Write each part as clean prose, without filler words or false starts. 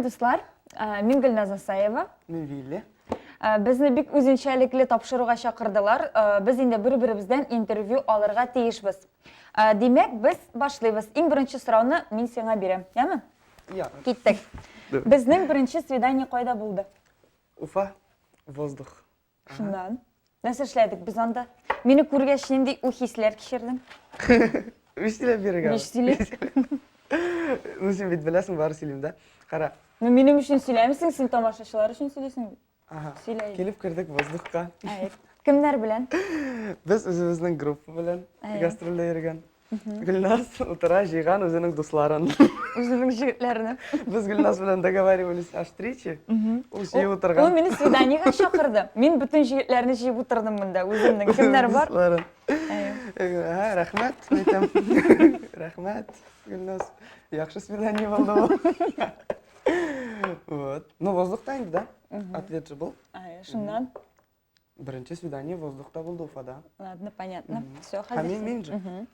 Сәлам, дуслар. Мин Гөлназ Асаева. Мин Вилли. Безне бик үзенчәлекле тапшыруга чакырдылар. Без инде бер-беребездән интервью алырга тиешбез. Димәк, без башлыйбыз. Иң беренче сорауны мин сиңа бирәм. Яме? Я. Киттек. Безнең беренче свидание кайда булды? Уфа. Воздух. Шуннан. Нәрсә эшләдек без анда? Мине күргәч нинди уй хисләр кичердең? Биш сөйләп бирергә. Биш сөйләп. Ну син бит беләсең, бары сөйлим дә. Кара. Ну минем өчен сөйләмисең, син тамашачылар өчен сөйлисең бит. Ага. Сөйлә. Килеп кердек воздухка. Әйт. Кемнәр белән? Без үзебезнең группа белән гастрольдә йөргән. Гөлназ утыра, җыйган үзенең дусларын. Үзенең җегетләрне. Без Гөлназ белән договаривались о встрече. Ул җыеп утырган. Ул мине свиданиега чакырды. Мин бөтен җегетләрне җыеп утырдым монда, үземнең. Кемнәр бар? Дусларын. Ә, рәхмәт, әйтәм. Рәхмәт, Гөлназ. Яхшы свидание булды бу. Вот. Ну, воздухта инде, да? Ответ же был. Шуннан. Беренче свидание воздухта булды Уфада. Ладно, понятно. Все, хәзер. Мин мин же.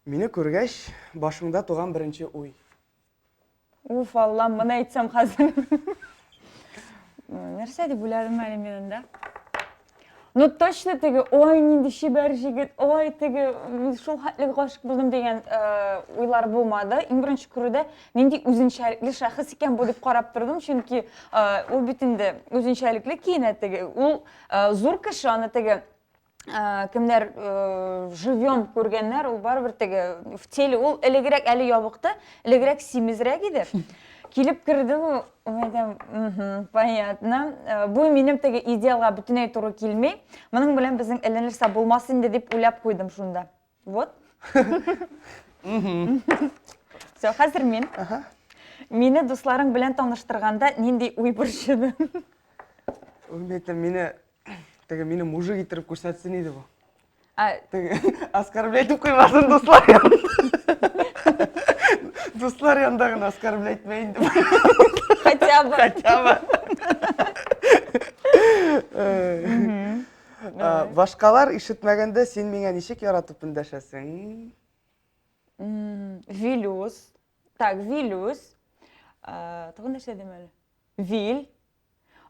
Мине күргәч, башыңда туган беренче уй. Уф, Аллам, моны әйтсәм хәзер. Нәрсә дип уйладым әле мин анда? Ну, точно теге, ой, нинди чибәр җегет, ой, теге, шул хәтле гашык булдым дигән э, уйлар булмады. Иң беренче күрүдә нинди үзенчәлекле шәхес икән бу дип карап тордым, чөнки э, ул бит инде үзенчәлекле киенә теге. Ул э, зур кеше, аны теге э, кемнәр живьем күргәннәр, ул барыбер теге в теле, ул элегрәк әле ябыкты, элегрәк симезрәк иде. Килеп керде бу, әйтәм, понятно. Бу минем теге идеалга бөтенләй туры килми. Моның белән безнең әллә нәрсә булмас инде дип уйлап куйдым шунда. Вот. Все, хәзер мин. Мине дусларың белән таныштырганда нинди уй борчыды? Мин әйтәм, мине теге мине мужик иттереп күрсәтсен иде бу. А, Теге оскорблять итеп куймасын дуслар янында. Дуслар янында гына оскорблять итмә инде. Хотя бы. Хотя бы. Башкалар ишетмәгәндә син миңа ничек яратып эндәшәсең? Вилюс. Так, Вилюс. Тагын нәрсә дим әле? Вил.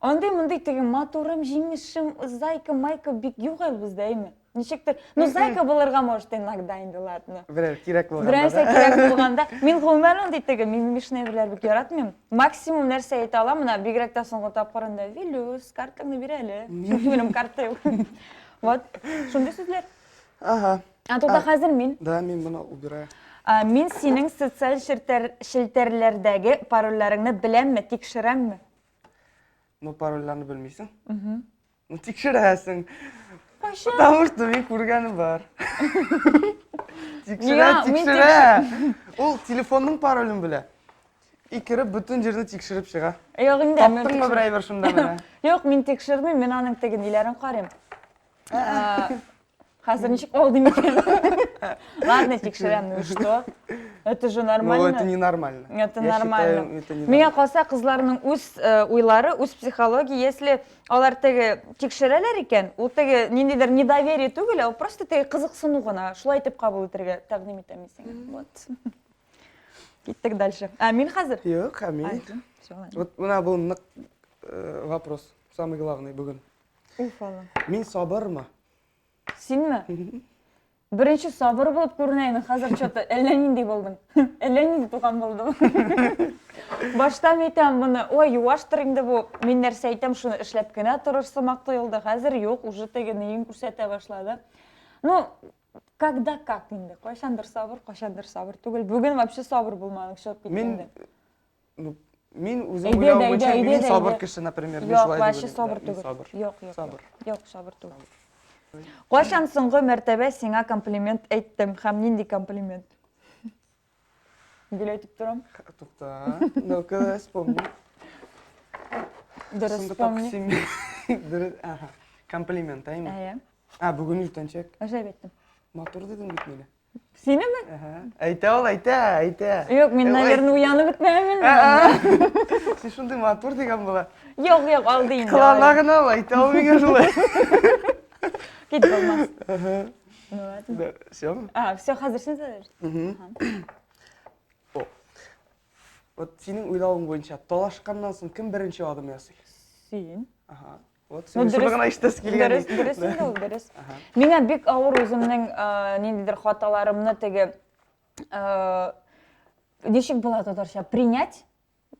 Андый мондый теге матурым, җимешем, зайка, майка бик юк әле бездә, әйме? Ничектер. Ну, зайка булырга может иногда инде, ладно. Берәр кирәк булганда. Берәрсе кирәк булганда. Мин гомумән андый теге мимимишный әйберләр бик яратмыйм. Максимум нәрсә әйтә алам, менә бигрәк тә соңгы тапкырында, Вилюс, картаңны бир әле. Чөнки минем карта юк. Вот, шундый сүзләр. Ага. А тукта хәзер мин. Да, мин моны убираю. Мин синең социаль челтәрләрдәге парольләреңне беләмме, тикшерәмме? Ну, парольләрне белмисең. Ну, тикшерәсең. Кайчан? Потому что мин күргәнем бар. Тикшерә, Миңа- мин тикшерә. Ул телефонның паролен белә. И кереп бөтен җирне тикшереп чыга. Юк инде. мин Таптыңмы бер әйбер шунда менә? Юк, мин тикшермим, мин аның теге ниләрен карыйм. Хәзер ничек алдым икән? Ладно, тикшерәм, ну и что? Это же нормально. Ну, это ненормально. Это Я нормально. считаю, это ненормально. Миңа калса, кызларның үз э, уйлары, үз психология, если алар теге тикшерәләр икән, ул теге ниндидер недоверие түгел, ә ул просто теге кызыксыну гына. Шулай итеп кабул итәргә тәкъдим итәм мин сиңа. Вот. Киттек дальше. А мин хәзер? Юк, ә мин. Всё, ладно. Вот менә бу нык э, вопрос, самый главный бүген. Уф, Алла. Мин сабырмы? Синме? Беренче сабыр булып күренә идең, хәзер что-то әллә нинди булдың. Әллә нинди туган булдым. Башта мин әйтәм моны, ой, юаштыр инде бу. Мин нәрсә әйтәм, шуны эшләп кенә торыр сымак тоелды. Хәзер юк, уже теге неен күрсәтә башлады. Ну, когда как инде. Кайчандыр сабыр, кайчандыр сабыр түгел. Бүген вообще сабыр булмадың, чыгып Мин киткәндә. Ну, мин үзем Әйдә, уйлавым әйдә, буенча, әйдә, мин әйдә. сабыр кеше, например, мин Юк, шулай дип вообще уйлыйм. сабыр Да, мин түгел. Сабыр. Юк, юк, Сабыр. юк, сабыр түгел. Кайчан соңгы мәртәбә сиңа комплимент әйттем һәм нинди комплимент? Гел әйтеп торам. Тукта, ну-ка, вспомни. Дөрес Соңгы тапкыр вспомни. син Дөрес, ага. Комплимент, әйме? Әйе. А, бүген иртәнчәк. Гаҗәп әйттем. Матур дидең бит мине. Синеме? Ага. Әйтә ул, әйтә, әйтә. Юк, мин, наверное, уянып бетмәмен. Син шундый матур дигән була. Юк, юк, алды инде. Кылана гына ул, әйтә ул миңа шулай. Кит булмас. Ну ладно. Да, все? А, все, хәзер син задаешь. О. Вот синең уйлавың буенча, талашканнан соң кем беренче адым ясый? Син. Ага. Вот, Ну, син шуны дөрес- гына ишетәсе килгән. Дөрес, дөрес инде ул, дөрес. Миңа бик авыр үземнең ниндидер хаталарымны теге ничек була татарча? Принять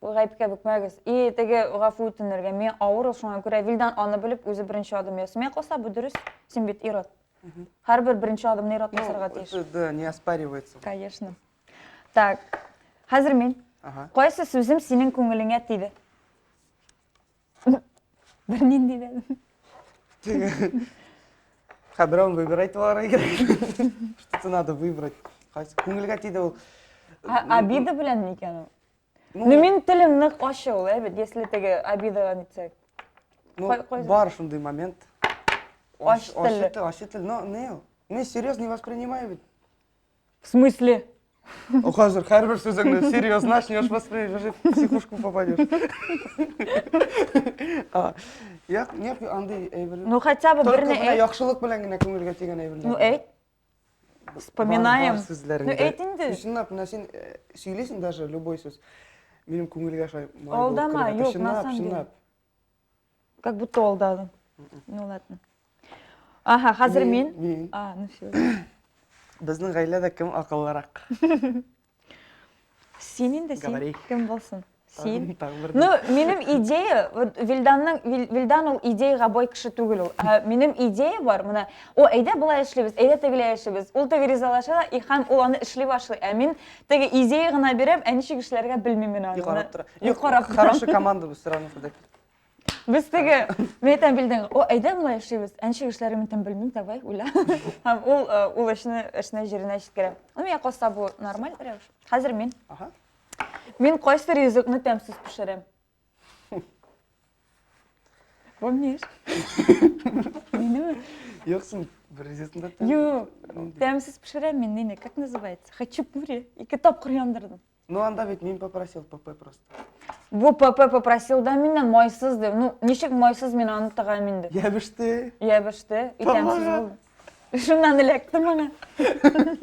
гаепкә бөкмәгез. И теге гафу үтенергә миңа авыр ул, шуңа күрә Вилдан аны белеп үзе беренче адым ясый. Миңа калса бу дөрес. Син бит ир-ат. Һәрбер беренче адымны ир-ат Ну, ясарга тиеш. это, да, не оспаривается. Конечно. Так, хәзер мин. Ага. Кайсы сүзем синең күңелеңә тиде? Бернинди дә. Ха, берәүен выбирать аларга кирәк. Что-то надо выбрать. Кайсы күңелгә тиде ул. Обида белән микән ул? Ну, мин телем нык ачы ул, әйбәт, если теге обидага нитсәк. Ну, бар шундый момент. Ачы телле. Ачы тел, но не ул. Мин серьезно не воспринимаю бит. В смысле? О, хәзер һәрбер сүзеңне серьезно начнешь воспринимать, уже в психушку попадешь. А, Юк, юк, андый әйбер. Ну, хотя бы Только берне менә әйт. яхшылык белән генә күңелгә тигән әйберләр. Ну, әйт. Вспоминаем. Бар, бар сүзләреңдә. Ну, әйт инде. Чынлап, менә син сөйлисең даже любой сүз. Минем күңелгә шулай май булып Алдама, керә. юк, на Чынлап, самом деле. чынлап. Как будто алдадың. Ну ладно. Ага, хәзер мин. Мин. А, ну все. Безнең гаиләдә кем акыллырак? Син инде син. Говори. Кем булсын? Син. Тагын бер. Ну, минем идея, вот Вилданның, Вилдан ул идеяга бай кеше түгел ул. Ә, минем идея бар, менә, о, әйдә болай эшлибез, әйдә тегеләй эшлибез. Ул теге ризалаша да, и һәм ул аны эшли башлый. Ә мин теге идея гына бирәм, ә ничек эшләргә белмим мин аны. И карап тора. И карап тора. Хорошая команда без все равно ходай. Без теге, мин әйтәм Вилданга, о, әйдә болай эшлибез. Ә ничек эшләргә мин әйтәм, белмим, давай, уйла. Һәм ул, ул эшне, эшне җиренә җиткерә. Ну, миңа калса бу нормаль рәвеш. Хәзер мин. Ага. Мин кайсы ризыкны тәмсез пешерәм? Помнишь? Минеме? Юк, син бер ризыкны да тәм- Юк, тәмсез пешерәм мин, нине, как называется? Хачапури. Ике тапкыр яндырдым. Ну, анда бит мин попросил ПП просто. Бу ПП попросил да миннән майсыз дип. Ну, ничек майсыз мин аны тыгам инде? Ябышты. Ябышты, и тәмсез Тамара. булды. Шуннан эләкте моңа.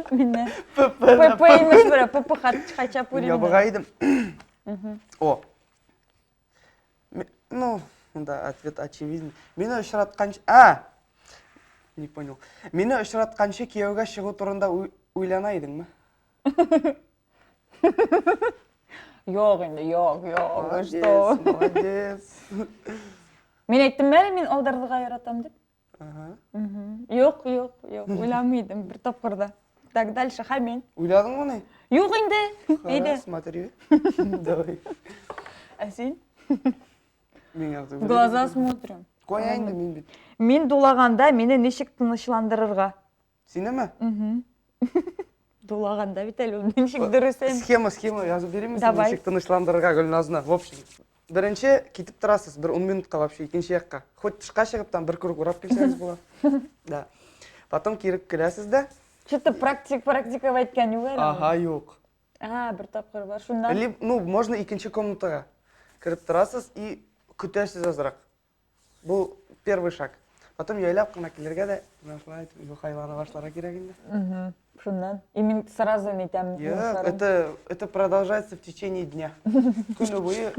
Миннән. ПП. ПП имеш бер, ПП хачапури. Ябыга идем. О. Ну, да, ответ очевиден. Мине очратканчы... А! Не понял. Мине очратканчы кияүгә чыгу турында уйлана идеңме? Юк инде, юк, юк, вы Молодец, что? молодец. Мин әйттем әле, мин алдарырга яратам дип. Ага. Юк, юк, юк, уйламый идем бер тапкыр да. Так, дальше, Хамин. Уйладыңмы ни? Юк инде. Әйдә. Смотри. Давай. Ә син? Миңа В глаза смотрим. Кая инде мин бит. Мин дулаганда мине ничек тынычландырырга? Синеме? Дулаганда бит әле ул ничек дөресен. Схема, схема язып бирим Давай. Ничек тынычландырырга Гөлназны. В общем, беренче китеп торасыз бер 10 минутка вообще икенче якка. Хоть тышка чыгып там бер круг урап килсәгез була. Да. Потом кире керәсез дә. Что-то практик практиковать әйткән юк әле. Ага, юк. А, бер тапкыр бар. Шуннан. Либо, ну, можно икенче комнатага кереп торасыз и көтәсез азрак. Бу первый шаг. Потом яйлап кына килергә дә, менә шулай итеп юхайлана башларга кирәк инде. Мгм. Шуннан. И мин сразу нитәм. Юк, это продолжается в течение дня. Көне буе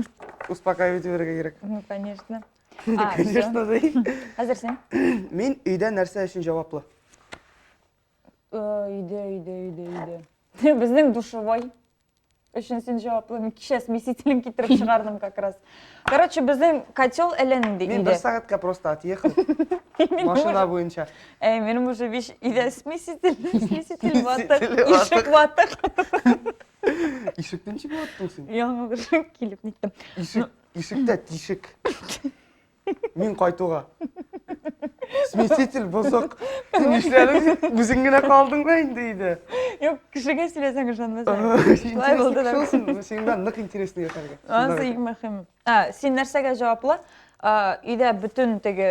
успокаивать итәргә кирәк. Ну, конечно. А, Конечно, да. Хәзер син. Мин өйдә нәрсә өчен җаваплы? Өйдә, өйдә, өйдә, өйдә. Безнең душевой өчен син җаваплы. Мин кичә смесителен китереп чыгардым как раз. Короче, безнең котел әллә нинди Мин өйдә. бер сәгатькә просто отъехал. Машина буенча. Әй, минем уже биш өйдә смеситель, смеситель ватык, Смеситель ишек ватык. Ишекне ничек ваттың син? Яңгыр килеп ниттем. Ишек, ишектә тишек. Мин кайтуга. Смеситель бозык. Син нишләдең? Үзең генә калдың да инде өйдә. Юк, кешегә сөйләсәң ышанмасаң. Шулай булды да. Шул син, син белән нык интересный яшәргә. Анысы иң мөһим. А, син нәрсәгә җаваплы? А, өйдә бөтен теге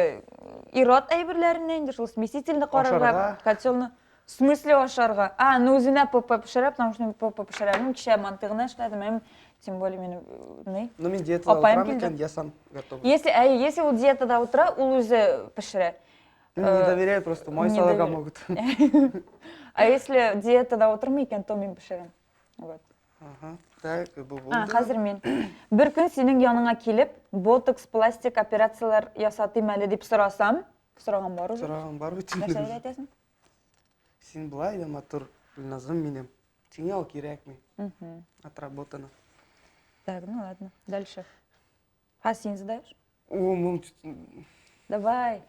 ир-ат әйберләренә инде шул смесительне карарга, Ашарга. котелны. В смысле ашарга? А, ну үзенә ПП пешерә, потому что мин ПП пешерә. Ну, кичә манты гына эшләдем, әм, тем более мине ни. Ну, мин диетада Апаем утырам килде. икән, я сам готовлю. Если, әй, если ул диетада утыра, ул үзе пешерә. Ну, не доверяю просто, май не салырга доверяю. могут. А если диетада утырмый икән, то мин пешерәм. Вот. Ага. Так, бу булды. А, хәзер мин. Бер көн синең яныңа килеп, ботокс, пластик операцияләр ясатыйм әле дип сорасам, сораган бар уже. Сораган бар бит Нәрсә инде. дип әйтәсең? Син болай да матур, Гөлназым минем. Сиңа ул кирәкми. Отработано. Так, ну ладно, дальше. А син задаешь? О, моң Давай.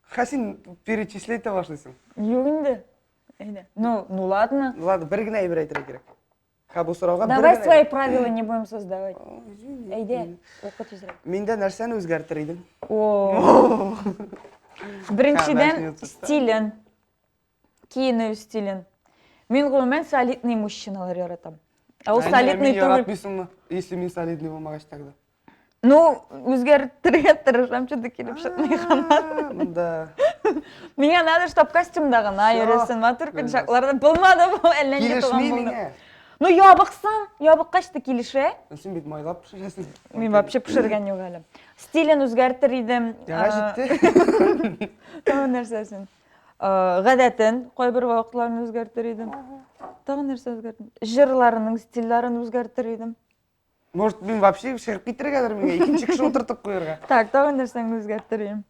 Ха син перечислять итә башлыйсың. Юк инде. Әйдә. Ну, ну ладно. Ладно, бер генә әйбер әйтергә кирәк. Ха бу сорауга бер Давай генә свои правила не будем создавать. О, извини. Әйдә, укы тизрәк. Миндә нәрсәне үзгәртер идең? О. Беренчедән, Начнется. стилен. Киенү стилен. Мин гомумән солидный мужчиналар яратам. Ә ул солидный түгел. Яратмыйсыңмы? Если мин солидный булмагач тогда. Ну, үзгәртергә тырышам, что-то килеп чыкмый һаман. А, Монда. Миңа надо, чтоб костюмда гына Всё, йөресен, матур Гөлназ. пиджакларда булмады бу, әллә ни туган Килешми булды. миңа. Ну, ябыксаң, ябыккач та килешә. Син бит майлап пешерәсең. Мин вообще пешергән юк әле. Стилен үзгәртер идем. Яра җитте. Тагын нәрсәсен? Гадәтен кайбер вакытларны үзгәртер идем. Тагын нәрсә үзгәртер? Җырларының стильләрен үзгәртер идем. Может, мин вообще чыгып китергәдер миңа, икенче кеше утыртып куярга. Так, тагын нәрсәңне үзгәртер идем.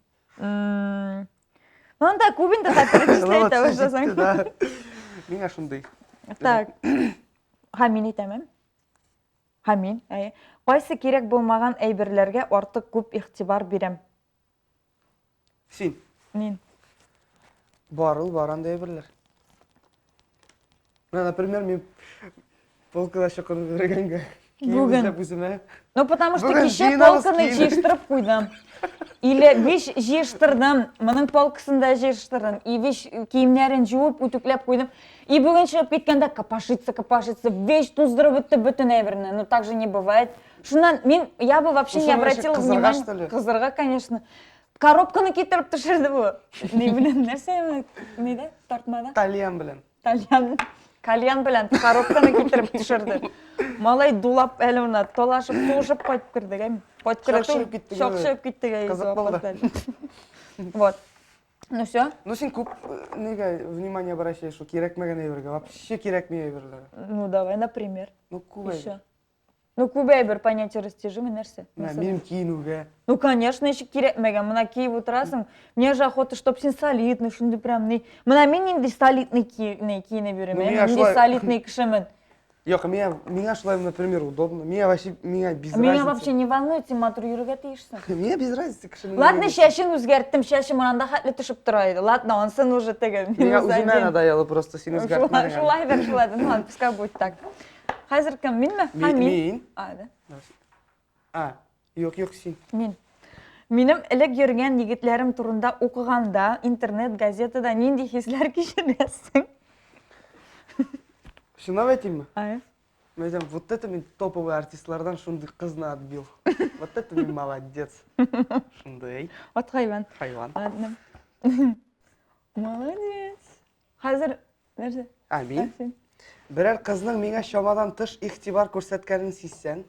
Ну, анда күп инде хәтер перечислять итә башласаң. Миңа шундый. Так. Һәм мин әйтәм, Һәм мин, әйе. Кайсы кирәк булмаган әйберләргә артык күп игътибар бирәм? Син. Мин. Бар ул, бар андай әйберләр. Менә, например, мин полкада чокырып йөргәнгә. Кием Бүген. эзләп үземә. Ну, потому что Бүген кичә җыенабыз полканы киен. җыештырып куйдым. Или биш җыештырдым, моның полкасын да җыештырдым. И биш киемнәрен җуып, үтүкләп куйдым. И бүген чыгып киткәндә копошится, копошится, вещь туздырып бетте бөтен әйберне. Ну, так же не бывает. Шуннан мин, я бы вообще Ну, не шуның өчен обратила кызырга, внимания. что ли? Кызырга, конечно. Коробканы китереп төшерде бу. Ни белән, нәрсә, нидә, тартмада? Тальян белән. Тальян, кальян белән коробканы китереп төшерде. Малай дулап әле менә талашып, сугышып кайтып кердек, әйме? Кайтып керде. Чак чыгып киттек, Чак әйме? чыгып киттек, әйе. Кызык булды. Вот. Ну все? Ну син күп нигә внимание обращаешь, шул кирәкмәгән әйбергә, вообще кирәкми әйберләр. Ну давай, например. Ну күп Еще. әйбер. Ну күп әйбер понятие растяжимый нәрсә. Менә Нәрсә? минем киенүгә. Ну, конечно, ничек кирәкмәгән. Менә киеп утырасың. Мне же охота, чтоб син солидный, шундый прям ни. Менә мин нинди солидный киенеп йөрим. Ну, Мин миңа нинди шулай- солидный кешемен. Юк, миңа миңа шулай, например, удобно. Миңа вообще миңа без Меня разницы. вообще не волнует, син матур йөрергә тиешсең. Миңа без разницы кешенең. Ладно, мнениесе. чәчен үзгәрттем, чәчем анда хәтле төшеп тора иде. Ладно, ансын уже теге. Миңа минус үземә один. надоело просто син Шулай, үзгәртмәдең. шулайдыр, шулайдыр. Ну ладно, пускай будет так. Хәзер кем, минме? Ха, мин. Мин. А, да. А, юк, юк, син. Мин. Минем элек йөргән егетләрем турында укыганда, интернет, газетада нинди хисләр кичерәсең? Чынлап әйтимме? Ай. Мин әйтәм, вот это мин топовый артистлардан шундый кызны отбил. Вот это мин молодец. Шундый Вот хайван. хайван. Ладно. Молодец. Хәзер нәрсә? А, мин? Син. Берәр кызның миңа чамадан тыш игътибар күрсәткәнен сизсәң.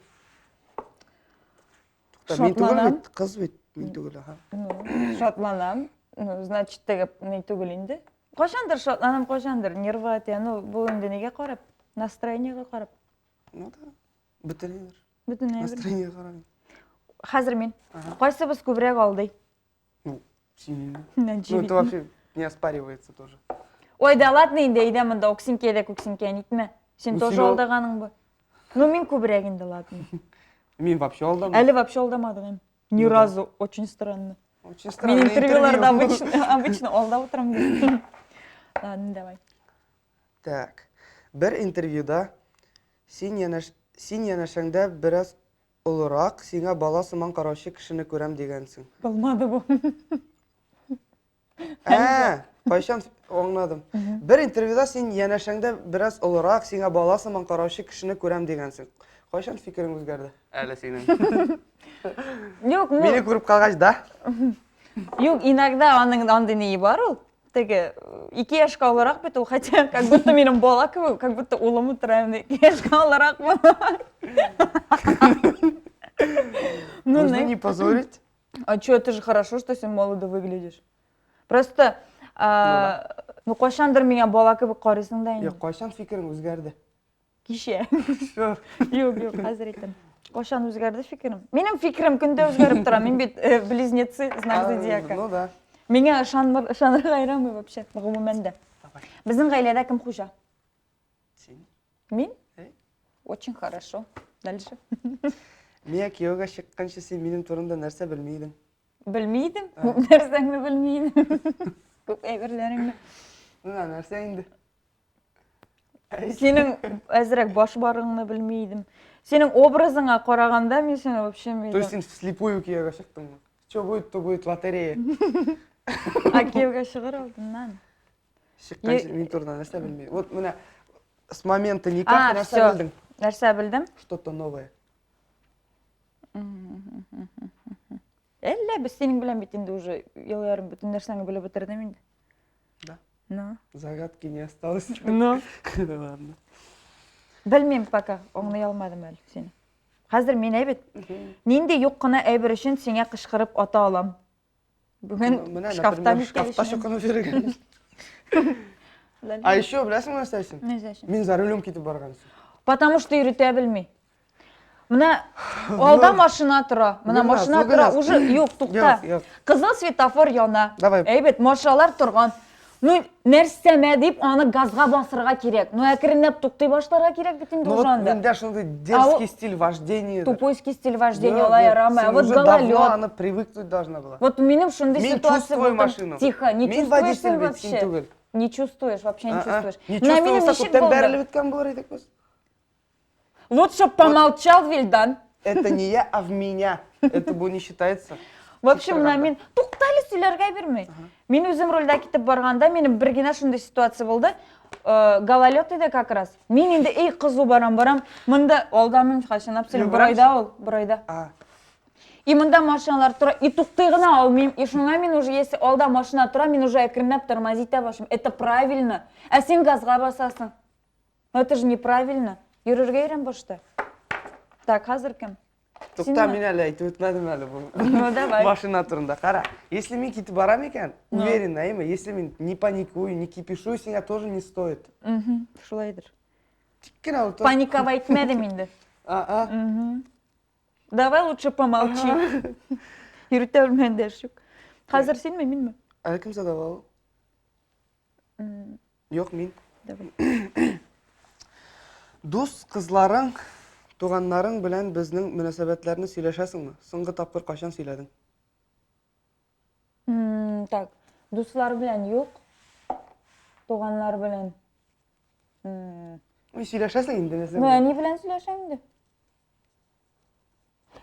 Тукта, мин түгел Шатланам. бит, кыз бит, мин түгел, аха. Ну, шатланам. Ну, значит, теге ни түгел инде. Кайчандыр шатланам, кайчандыр нервы итә. Ну, бу инде нигә карап? Настроениегә карап. Ну да. Бөтен әйбер. Бөтен әйбер. Настроениегә карап. Хәзер мин. Ага. Кайсыбыз күбрәк алдый? Ну, син. Нәҗип. Ну, это вообще не оспаривается тоже. Ой, да ладно инде, әйдә монда оксинкә дә күксинкә нитмә. Син Ну, тоже син ал- алдаганың бу. Ну, мин күбрәк инде, ладно. Мин вообще алдамадым. Әле вообще алдамадым. Ни Ну да. разу, очень странно. Очень странно. Мин интервьюларда обычно, обычно алдап утырам. Ладно, давай. Так. Бер интервьюда син янәш син янәшәңдә бераз олырак, сиңа бала сыман караучы кешене күрәм дигәнсең. Булмады бу. Ә, кайчан аңладым. Бер интервьюда син янәшәңдә бераз олырак, сиңа бала сыман караучы кешене күрәм дигәнсең. Кайчан фикерең үзгәрде? Әле синең. Юк, ну, Мине күреп калгач, да? юк, иногда аның андый ние бар ул. Теге, ике яшькә олырак бит ул, хотя как будто минем бала кебек, как будто улым утыра инде, ике яшькә олырак бу. Ну, Можно не. не позорить. А чё, это же хорошо, что син молодо выглядишь. Просто, ну, кайчандыр миңа бала кебек карыйсың да инде. Юк, кайчан фикерең үзгәрде? Кичә. Всё. Юк, юк, хәзер әйтәм. Кашан үзгәрде фикерем? Минем фикерем көндә үзгәреп тора. Мин бит э, близнецы, знак зодиака. Ну да. Миңа ышаныр, ышанырга ярамый вообще, гомумән дә. Давай. Безнең гаиләдә кем хуҗа? Син. Мин? Э? Очень хорошо. Дальше. Миңа кияүгә чыкканчы син минем турында нәрсә белми идең? Белми идем. Күп нәрсәңне белми идем. Күп әйберләреңне. Менә нәрсә инде? Синең әзрәк баш барыңны белми идем. Синең образыңа караганда мин сине вообще То есть син вслепую кияүгә чыктыңмы? Что будет, то будет лотерея. А кияүгә чыгыр алдыннан. Чыкканчы мин турында нәрсә белми. Вот менә с момента никаха нәрсә белдең? Нәрсә белдем? Что-то новое. Әллә без синең белән бит инде уже ел ярым бөтен нәрсәңне белеп бетердем инде. Да. Ну. Загадки не осталось. Ну. Ладно. Белмим пока, аңлый алмадым әле сине. Хәзер мин әйбәт. Нинди юк кына әйбер өчен сиңа кычкырып ата алам. Бүген Менә, шкафта например, шкафта чокынып йөргән. А еще беләсеңме нәрсә өчен? Нәрсә өчен? Мин за рулем китеп барган өчен. Потому что йөртә белми. Менә алда машина тора. Менә машина тора, уже юк, тукта. Кызыл светофор яна. Давай. Әйбәт, машиналар торган. Ну, нәрсәмә дип аны газга басырга кирәк. Ну, әкренләп туктый башларга кирәк бит инде ну, уже анда. Миндә шундый дерзкий стиль вождения. Тупойский стиль вождения, алай ярамый. А вот гололед. Давно аны привыкнуть должна была. Вот минем шундый Мин ситуация чувствую машину. Тихо, не Мин чувствуешь водитель син бит, син вообще. түгел. Не чувствуешь, вообще не чувствуешь. Не Менә минем чувствовал, ничек күптән булды? бәрелеп беткән булыр идек без. Лучше помолчал Вильдан. Это не я, а в меня. Это бу не считается. В общем, менә Тик мин туктале сөйләргә бирми. Мин үзем рульдә китеп барганда, минем бер генә шундый ситуация булды. Э, гололед иде как раз. Мин инде эй кызу барам, барам. Монда алда мин кайчан абсолютно бер Йөгерәмсең? айда ул, бер айда. А, И монда машиналар тора, и туктый гына алмыйм. И шуңа мин уже, если алда машина тора, мин уже әкренләп тормозить итә башлыйм. Это правильно. Ә син газга басасың. Но это же неправильно. Йөрергә өйрән башта. Так, хәзер кем? Тукта, Синме? мин әле әйтеп үтмәдем әле бу. Ну, давай. Машина турында. Кара, если мин китеп барам икән, Ну. уверен, әйме, если мин не паникую, не кипишу, сиңа тоже не стоит. Мгм, шулайдыр. Тик кенә утыр. Паниковать итмәдем инде. А, а. Мгм. Давай лучше помолчи. Йөртә белмәгәндә эш юк. Хәзер синме, минме? Әле кем задавал? Юк, мин. Давай. Дус кызларың, туганнарың белән безнең мөнәсәбәтләрне сөйләшәсеңме? Соңгы тапкыр кайчан сөйләдең? Так, дуслар белән юк. Туганнар белән. Ой, сөйләшәсең инде нәрсә? Ну, әни белән сөйләшәм инде.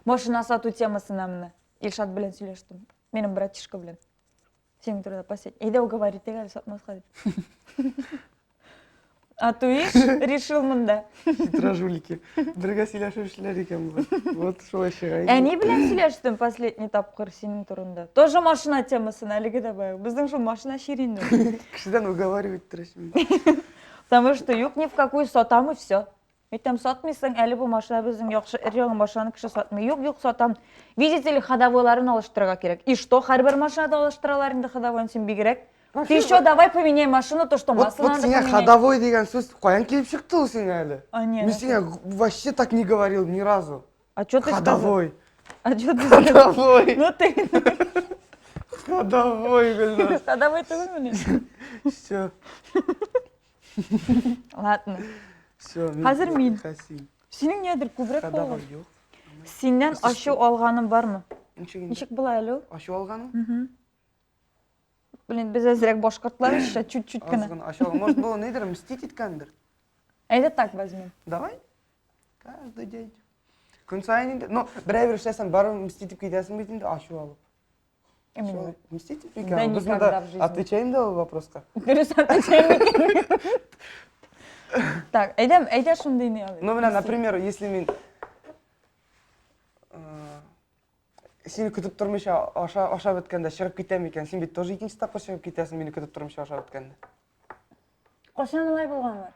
Машина сату темасына менә Илшат белән сөйләштем. Минем братишка белән. Синең турында посеть. Әйдә уговорить итик әле сатмаска дип. А то иш, решил монда. Хитро жулики. Бергә сөйләшүчеләр икән болар. Вот шулай чыга инде. Әни белән сөйләштем последний тапкыр синең турында. Тоже машина темасын әлеге дә баягы. Безнең шул машина чире инде. Кешедән уговаривать иттерәсе мин. Потому что юк ни в какую сатам и все. Әйтәм, сатмыйсың, әле бу машина безнең яхшы, өр-яңа машинаны кеше сатмый. Юк, юк, сатам. Видите ли, ходовойларын алыштырырга кирәк. И что, һәрбер машинада алыштыралар инде ходовойны, син бигрәк. Ты еще давай поменяй машину, то что Вот, масло вот надо сиңа поменять. ходовой дигән сүз каян килеп чыкты ул сиңа әле? А, не, Мин нәрсә? сиңа вообще так не говорил ни разу. А что ты сказал? Ходовой. А что ты сказал? Ходовой. Ну ты, Ходовой, Гөлназ. ходовой түгелмени? Все. Ладно. Все. Хәзер мин. Хәсин. Синең нидер күбрәк Ходовой булган. юк. Синнән Если ачу что. алганым бармы? Ничек инде? Ничек була әле ул? Ачу алганым? Блин, без әзрәк башкортлар еще чуть-чуть Аз кенә. гына ачу алган. Может, бу нидер, мстить иткәндер? Әйдә так возьмем. Давай. Каждый день. Көн саен инде. Ну, берәй бер эшләсәң, барыбер мстить итеп китәсең бит инде, ачу алып. Именно. Мстить итеп Да икән. Без никогда монда в жизни. отвечаем да ул вопроска. Дөрес отвечаем икән. Так, әйдә, әйдә шундыйны алыйк. Ну, менә, например, если мин э, сине көтеп тормыйча аша ашап беткәндә чыгып китәм икән, син бит тоже икенче тапкыр чыгып китәсең мине көтеп тормыйча ашап беткәндә. Кайчан алай булган бар?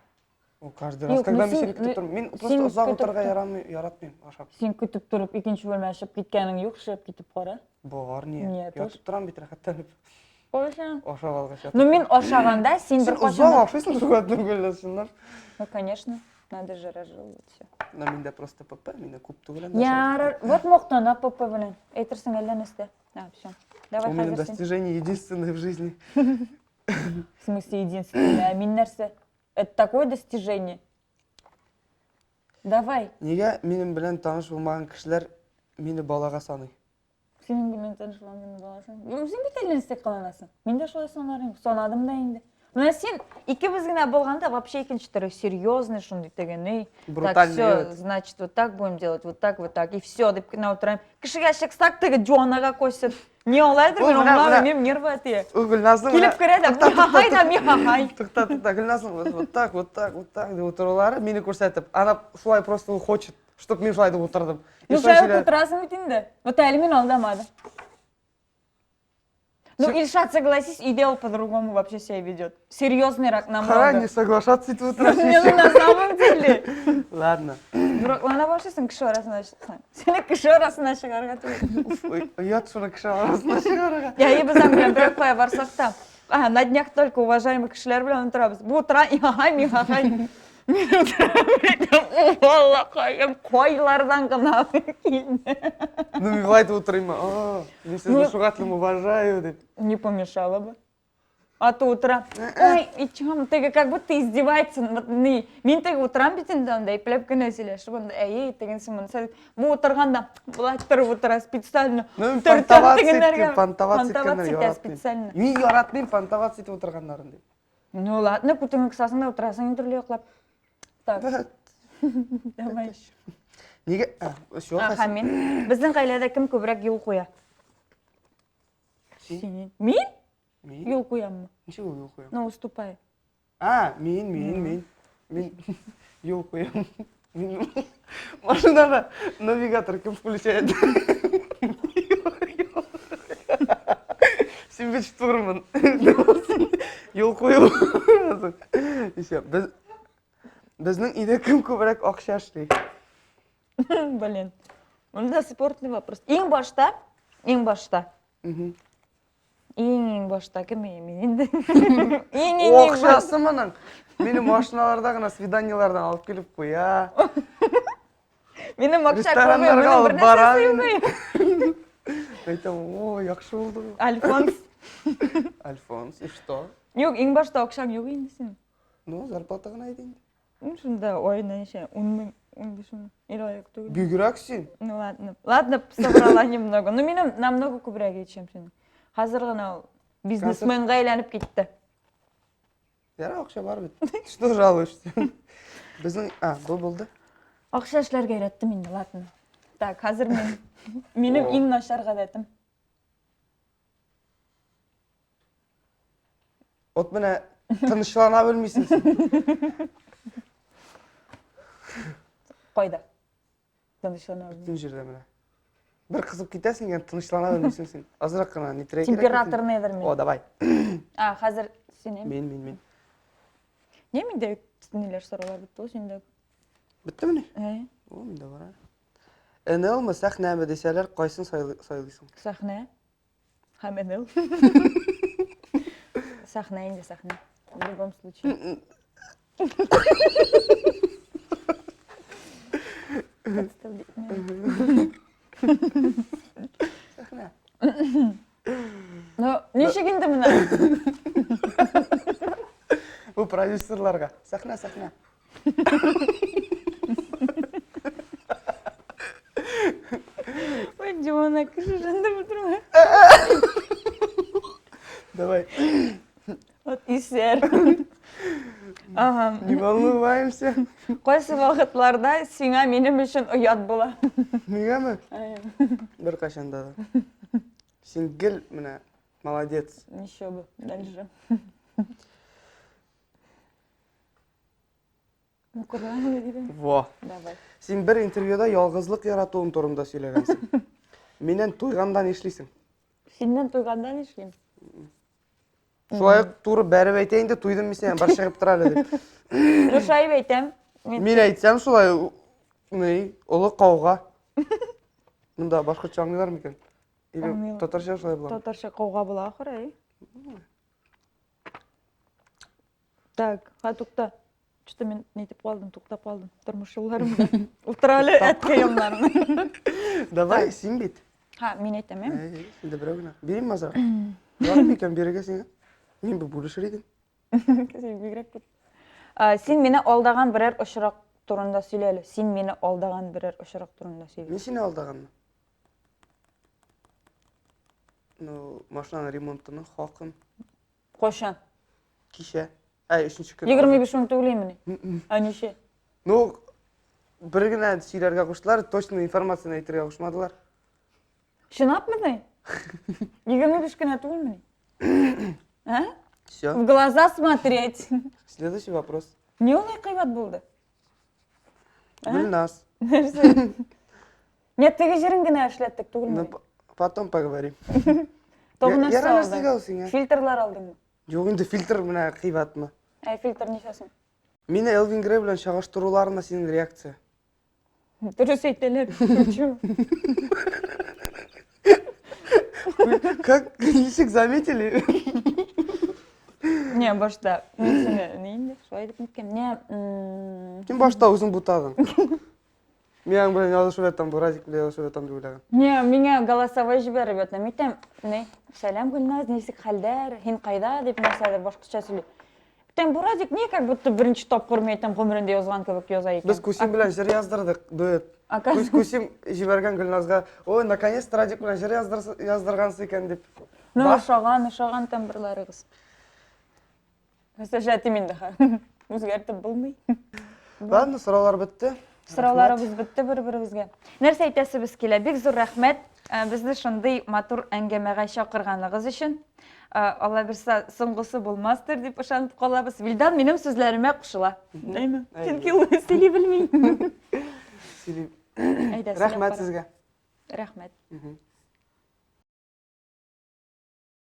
Ул каждый раз, Юк, когда ну мин син- сине көтеп ну тормыйм, мин син просто озак көтеп утырырга тор. ярамый, яратмыйм ашап. Син көтеп торып икенче бүлмә чыгып киткәнең юк, чыгып китеп кара. Бар, не. Нет уж. Ятып торам бит рәхәтләнеп. Кайчан? Ашап алгач ятып. Ну мин ашаганда син Син бер озак кайчан. ашыйсың шуңа түгел, чынлап. Ну, конечно. Надо же разжевывать все. Но миндә просто ПП, миндә күп түгел анда. Ярар, вот мактана ПП белән. Әйтерсең әллә нәрсә. А, все. Давай У меня хәзер син. достижение единственное в жизни. В смысле единственное, а мин нәрсә? Это такое достижение. Давай. Нигә минем белән таныш булмаган кешеләр мине балага саный? Синең белән таныш булмаган баласың. Үзең бит әллә нәрсә кыланасың. Мин дә шулай санар идем. Санадым да инде. Менә син икебез генә булганда вообще икенче төрле серьезный шундый теге, ни. Так, Брутальный. все, evet. значит, вот так будем делать, вот так, вот так, и все, дип кенә утырам. Кешегә чыксак теге диванага косит. Ни алайдыр, Ул мин менә- аңламыйм, менә- минем нервы тия. Ул Гөлназның Килеп керә дә, михахай да михахай. Тукта, тукта, Гөлназның вот, вот так, вот так, вот так дип утырулары мине күрсәтеп, она шулай просто ул хочет, чтоб мин шулай дип утырдым. И Ну, шулай шулай ук сөйләде. утырасың бит инде. Вот әле мин алдамадым. Ну, Ильшат, согласись, өйдә ул по-другому вообще себя ведет. Серьезныйрак Кара, намного. не соглашаться итеп утыра. Не, ну на самом деле. Ладно. Дураклана башлыйсың кеше арасына чыксаң. Сине кеше арасына чыгарга түгел. Ой, Оят шуны кеше арасына чыгарырга. Я и без аның белән берәр кая барсак та. А, на днях только уважаемый кешеләр белән утырабыз. Бу утыра, ихахай, михахай. Мин утырам, әйтәм, «О, Аллакаем, кайлардан гына килде. Ну, мин болай итеп утырыйм. О, мин сезне Ну- шуңа тиклем уважаю дип. Не помешало бы. А то утыра. Ой, и чем? Теге как будто издевается. Вот, ни. Мин теге утырам бит инде анда, ипләп кенә сөйләшеп, анда, әйе, тегенсе монысы. Бу утырганда, болай торып утыра специально. Ну, мин Төртәм понтоваться тегеннәргә. иткән, понтоваться Понтоваться иткәннәр итә яратмыйм. специально. Мин яратмыйм понтоваться итеп утырганнарын дип. Ну ладно, күтеңне кысасың да утырасың инде төрле яклап. Так, давай. Нигә? А, всё, Аха, хәзер. мин. Безнең гаиләдә кем күбрәк юл куя? Син? Син. Мин? Мин? Юл куяммы? Ничек ул юл куям? Ну, уступай. А, мин, мин, мин. Мин юл куям. Мин машинада навигатор кем включает? Син бит штурман. Юл кую. Еще без безнең өйдә кем күбрәк акча эшли? Блин. Монда спортный вопрос. Иң башта, иң башта Иң-иң башта кем мин инде? Иң-иң иң башта. Акчасы моның. Мине машиналарда гына свиданиелардан алып килеп куя. Минем акча күбе, Рестораннарга минем алып бер бара нәрсәсе мине. юк. Әйтәм, о, яхшы булды. бу. Альфонс. Альфонс, и что? Юк, иң башта акчаң юк инде синең. Ну, зарплата гына иде инде. Ну, шунда аена ничә, 10 мең, 15 мең. Или аяк түгел. Бигрәк син. Ну ладно. Ладно, соврала немного. Ну, минем намного күбрәк чем синең. Хәзер генә ул бизнесменга әйләнеп китте. Ярар, акча бар бит. Что жалуешься? Безнең, а, бу булды. Акча эшләргә өйрәттем инде, ладно. Так, хәзер мин минем О. иң начар гадәтем. Вот менә тынычлана белмисең син. Кайда? Тынычлана белмим. Бөтен җирдә менә. Бер кызып китәсең икән, тынычлана белмисең син. Азрак кына нитергә кирәк. Температорныйдыр мин. О, давай. А, хәзер син. Мин, мин, мин. Не миндә ниләр сораулар бетте ул синдә. Беттемени? Ә, О, миндә бар. НЛмы, сәхнәме дисәләр, кайсын сайлыйсың? Сәхнә. Һәм НЛ. Сәхнә инде сәхнә. В любом случае. Подставлять. Сәхнә. Ну, ничек инде менә? Бу продюсерларга. Сәхнә, сәхнә. Ой, Димона, кеше жандырып утырма. Давай. Вот исәр. Ага. Не волнуемся. Кайсы вакытларда сиңа минем өчен оят була? Нигәме? Беркайчан да. Син гел менә молодец. Еще бы. Дальше. Во. Давай. Син бер интервьюда ялгызлык яратуың турында сөйләгәнсең. Миннән туйганда нишлисең? Синнән туйганда нишлим? Шулай ук туры бәреп әйтә инде, туйдым мин синнән, бар чыгып тор әле дип. Ну, шаеп әйтәм. Мин әйтсәм шулай, ни, олы кауга. Монда башкортча аңлыйлар микән? Или Аңлыйлар. татарча шулай була? Татарча кауга була ахыры, әй. Так, ха, тукта. Что-то мин нитеп калдым, туктап калдым. Тормыш юлларымда. Утыра әле әткәй яннарына. Давай, син бит. Ха, мин әйтәм, әйме? Әй, син дә берәү генә. Бирим азрак. Ярый микән бирергә сиңа? Мин бу бүлешер идем. Син бигрәк күп. Син мине алдаган берәр очрак турында сөйлә әле. Син мине алдаган берәр очрак турында сөйлә. Мин сине алдаганмы? Ну, машинаның ремонтының хакын. Кайчан? Кичә. Әй, өченче көн. 25 мең түгелмени? Ә ничә? Ну, бер генә сөйләргә куштылар, точно информацияне әйтергә кушмадылар. Чынлапмыни? 25 кенә түгелмени? А? Все. В глаза смотреть. Следующий вопрос. Не ул кыйбат булды? Гөлназ. Нәрсә? Нет, теге җирен генә эшләттек түгелме? Ну, потом поговорим. Тагын нәрсә Ярар алдың? нәрсәгә ул сиңа? Фильтрлар алдыңмы? Юк инде фильтр менә кыйбатмы? Ә фильтр ничәсен? Мине Элвин Грей белән чагыштыруларына синең реакция. Дөрес әйтәләр. Шучу. Как ничек заметили? Не, башта мин сине ни инде шулай дип ниткән. Не, Син башта үзең бутадың. Мин аның белән язышып ятам, бу Радик белән язышып ятам дип уйлаган. Не, миңа голосовой җибәреп ятам. Әйтәм, не, сәлам Гөлназ, ничек хәлдәр, һин кайда дип нәрсәдер башкача сөйли. Әйтәм, бу Радик не как будто беренче тапкыр мин әйтәм гомерендә язган кебек яза икән. Без Кусим белән җыр яздырдык, дуэт. Оказывается- Кусим җибәргән Гөлназга, ой, наконец-то Радик белән җыр яздыргансыз икән дип. Ну, Баш- ошаган, ошаган тембрларыгыз. Сәжәтим инде ха. Үзгәртеп булмый. Ладно, сораулар бетте. Сорауларыбыз бетте бер-беребезгә. Нәрсә әйтәсебез килә? Бик зур рәхмәт э, безне шундый матур әңгәмәгә чакырганыгыз өчен. Э, Алла бирсә, соңгысы булмастыр дип ышанып калабыз. Вилдан минем сүзләремә кушыла. Әйме? Чөнки ул сөйли белми. Сөйли. Әйдә, Рәхмәт сезгә. Рәхмәт.